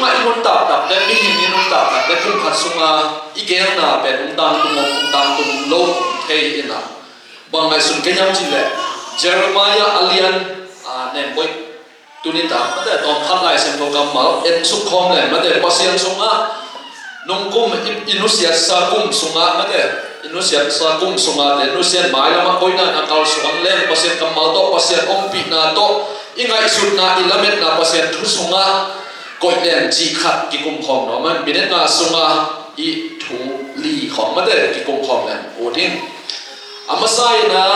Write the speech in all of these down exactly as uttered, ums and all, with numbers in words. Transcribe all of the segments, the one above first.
I nuntak takte, mihing i nuntak takte, kum khat sunga i geelna pen ong tangtung, ong tangtung lo thei ina. Bang ngaihsun ka hiam cih leh Jeremiah a lian, a, nem baih. Tuni tak mate tawm khat Lai Siangtho kammal en suk khawm leng mate, Pasian sungah nungkum i, i nusiatsa kum sungah mate, i nusiatsa kum sungah te nusiat mailamah koihna na kalsuan leng Pasian kammal tawh, Pasian ompihna tawh, i ngaihsutna, i lametna Pasian thu sungah koih leng cih khat kikum khawm nuam a, minute nga sungah i thu li khawm mate kikum khawm leng ut ding. A masa ina,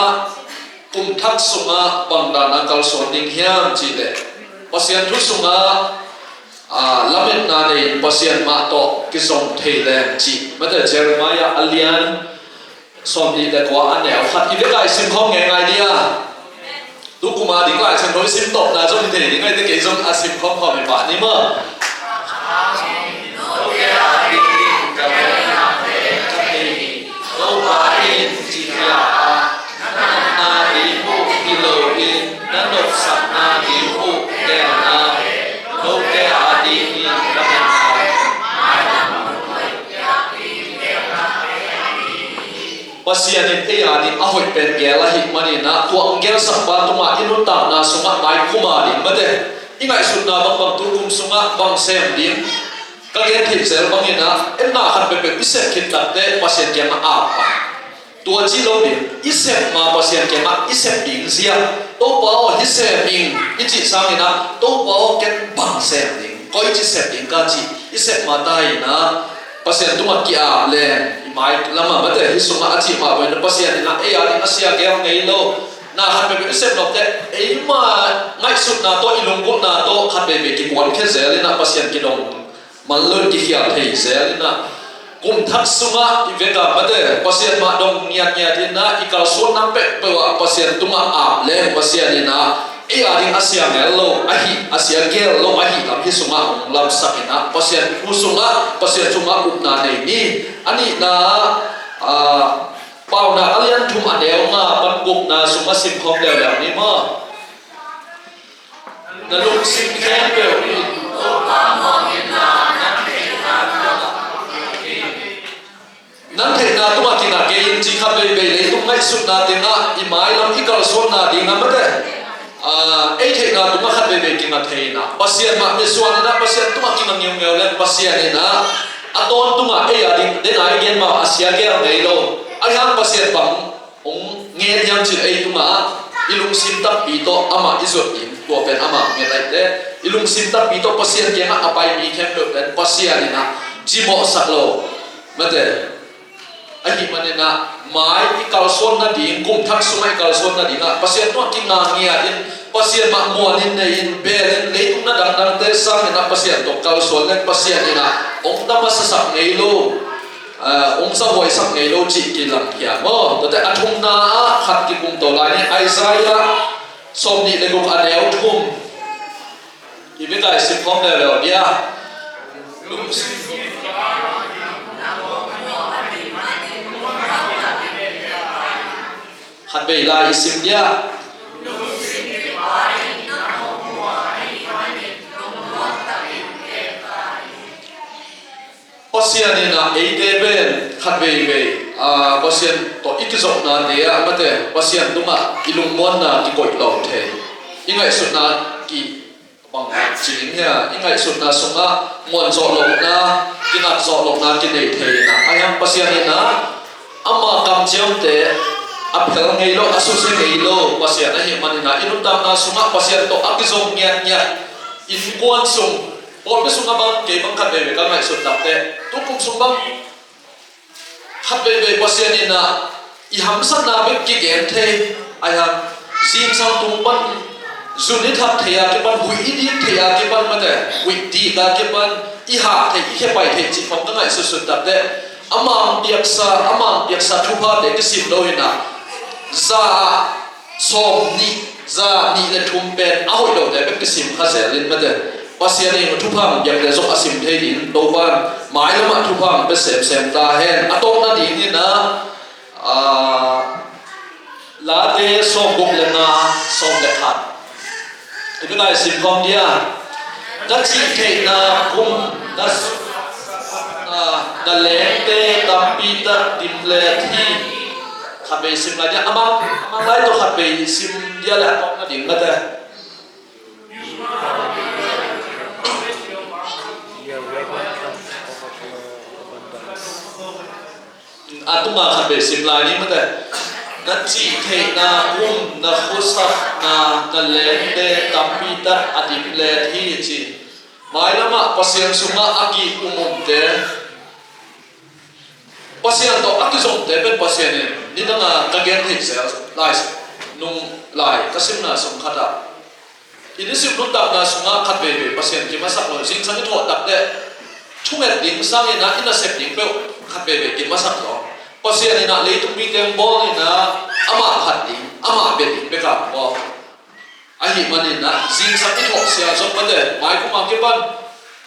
kum thak sungah bang dana kalsuan ding hiam cih leh Pasian thu sungah, a, lametna nei in Pasian mah tawh kizom thei leng cih mate, Jeremiah a lian sawmnih le kua a neu khat i vek a i sim khawm ngei ngai dia. Tu kum a ding Lai Siangtho i sim tawpna zong hi thei ding ngai te, kei zong a sim khawm khawm i pah ni maw. Topa in cih a, na natna ding uh hi loin, na nopsakna ding uh genna, note a dingin ka natna. Pasian in ei a ding a hoih pen gel ahih manin ah, tua hong gelsakpa tungah i nuntakna sungah mai kum a ding mate, i ngaihsutna bangbang tu kum sungah bang sem ding, ka gen theih zel bangin ah, etna khat peuhpeuh i sep khit takte Pasian kiangah ap a. Tua ci lo ding, i sep ma Pasian kiangah i sep ding zia. Topa aw, hih sem ing i cih sangin ah, Topa aw, ken bang sem ding, koici sep ding ka cih i sep ma ta in ah, Pasian tungah ki-ap leng, i mai lamah mate, hih sungah a cih mah bangin ah, Pasian in ah ei a ding a sia gel ngei lo. Na khat peuhpeuh i sep nopte, eima ngaihsutna tawh, i lunggulhna tawh khat veivei kikuankhia zel in ah Pasian kidong man lo in kikhial thei zel in ah, kum thak sungah i vek a mate, Pasian mah dong ngiatngiat in ah, i kalsuanna peuhpeuh ah Pasian tungah ap leng Pasian in ah ei a ding a sia gel lo ahih, a sia gel lo ahih lam hih sungah hong lamsak in ah, Pasian thu sungah, Pasian sungah upna nei ni. A nihna ah, Paunak a lian thum a neu nga pan gukna sungah sim khawm leuleu ni maw. Na lungsim khempeuh in nang theihna tungah kingak kei in, cih khat veivei leitung ngaihsutna tengah, i mailam i kalsuanna dingah mate, ah, ei theihna tungah khat veivei kingak thei in ah, Pasian mah misuan in ah, Pasian tungah kingak ngeungeu leng Pasian in ah a tawntungah ei a ding, den a i gen mah a sia gel ngei lo. Ahi hang Pasian bang hong ngen hiam cih leh ei tungah i lungsim takpi tawh amah i zuat ding, tua pen amah nget ahih teh, i lungsim takpi tawh Pasian kiangah a pai mi khempeuh pen Pasian in ah cimawhsak lo mate. Ahih manin ah mai i kalsuan nading, kum thak sungah i kalsuan nadingah Pasian tungah kingak ngiat in, Pasian mah muan in nei in, bel in, leitung na dangdangte sangin ah Pasian tawh kalsuan leng Pasian in ah hong tamasasak ngei lo, ah, hong sahuaisak ngei lo cih kilang hiam maw. Tuate a thumna ah khat kikum to lai ni, Isaiah sawmnih le guk a neu thum. I biakai sim khawm leuleu dia. Khat vei lai i sim dia. Pasian in ah eite pen khat veivei, ah, Pasian tawh i kizopnate ah mate, Pasian tungah i lungmuanna kikoih lo thei. I ngaihsutna ki bang ci ding hia, i ngaihsutna sungah muan zawh lohna, kinat zawh lohna kinei thei in ah, ahi hang Pasian in ah ama kamciamte a phel ngei lo, a susia ngei lo Pasian ahih manin ah, i nuntakna sungah Pasian tawh a kizom ngiatngiat, innkuan sung, pawlpi sungah bang, kei bang khat veivei ka ngaihsut takte, tu kum sung bang khat veivei Pasian in ah i hamsatna bek kigen thei, ahi hang zingsang tung pan zu ni thak thei a kipan, huih i dik thei a kipan mate, huih dik a kipan i hah thei, i khepai thei cih khawng ka ngaihsutsut takte, a mang piaksa, a mang piaksa thuphate kisim lo in ah, za ah sawm nih, za nih le thum pen a hoih lote bek kisim kha zel in mate, Pasian in thupha hong piakte zong a sim thei dingin Topa'n mailamah thupha hong pia semsem ta hen. A tawpna dingin ah, Late sawmguk le nga, sawm le khat. I biakai sim khawm dia. Na cih theihna kum na, na, na lengte tampi tak dimlet hi. Khatvei sim lai nia, a mang, a mang lai tawh khatvei sim dia le a tawpna ding mate. A tunga khatvei sim lai ni mate. Na cih theihna kum na khuasakna na lengte tampi tak a dimlet hi ci. Mailamah Pasian sungah a ki-umumte, Pasian tawh a kizomte pen Pasian in nidanga ka gen theih zel lai, nung lai ka simna sung khatah i nisim nuntakna sungah khatveivei Pasian kimasak lo. Zingsang i thawh takteh thunget ding sangin ah i nasep ding peuh khatveivei kimasak lo. Pasian in ah leitung mite hong bawl in ah amah phat ding, amah bia ding bek a hong bawl. Ahih manin ah zingsang i thawh sia zong mate, mai kum a kipan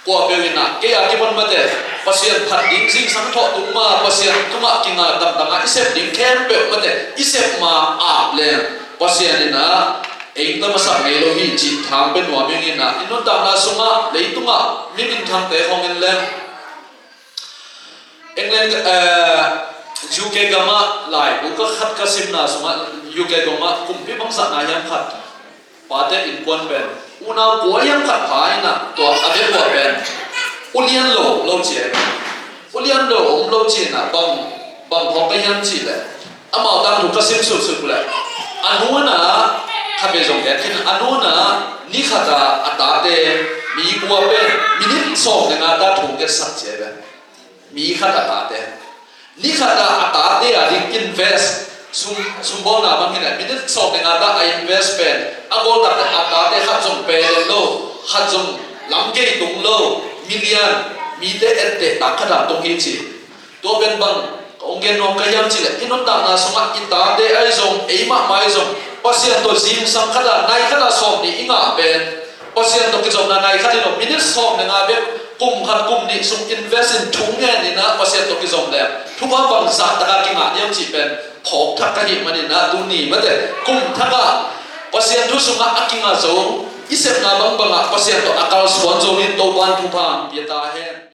kua peuh in ah, kei a kipan mate, Pasian phat ding zingsang thawh tung ma, Pasian tungah kinga tamtang ah i sep ding khempeuh mate, i sep ma ap leng Pasian in ah ei ta masak ngei lo hi cih thang pia nuam ing in ah, i nuntakna sungah leitungah mi minthangte khawng en leng England, eh, U K gamah laibu ka khat ka simna sungah U K gamah kumpi bangzahna hiam khat pate innkuan pen unau kua hiam khat pha in ah tua a bia kua pen ulian lo lo cia, ulian lo om lo cina bang, bang phawk ka hiam cih leh amau tangthu ka sim sutsut leh a nu in ah khatvei zong gen khin, a nu in ah ni khatah a tate mi kua pen minit sawm le nga ta thong gensak cia pen. Mi khat a tate, ni khat a a tate a ding invest, sum, sumbawlna bang hi leh minit sawm le nga ta a invest pen a goal tak a tate khat zong pay lel lo, khat zong lam kei tung lo, million mite etteh tak khat a tung hi ci. Tua pen bang ka ong gen nuam ka hiam cih leh i nuntakna sungah i tate ahi zong, ei mahmah ahi zong Pasian tawh zingsang khat a nai khat a sawm nih i ngah pen Pasian tawh kizomna nai khat hi lo, minit sawm le nga bek kum khat kum nih sung invest in thu ngen in ah Pasian tawh kizom leng thupha bangzah tak a kingah hiam cih pen phawk thak ka hih manin ah tuni mate kum thak a Pasian thu sungah a kingah zo i sepna bangbang ah Pasian tawh a kalsuan zo in Topa'n thupha hong pia ta hen.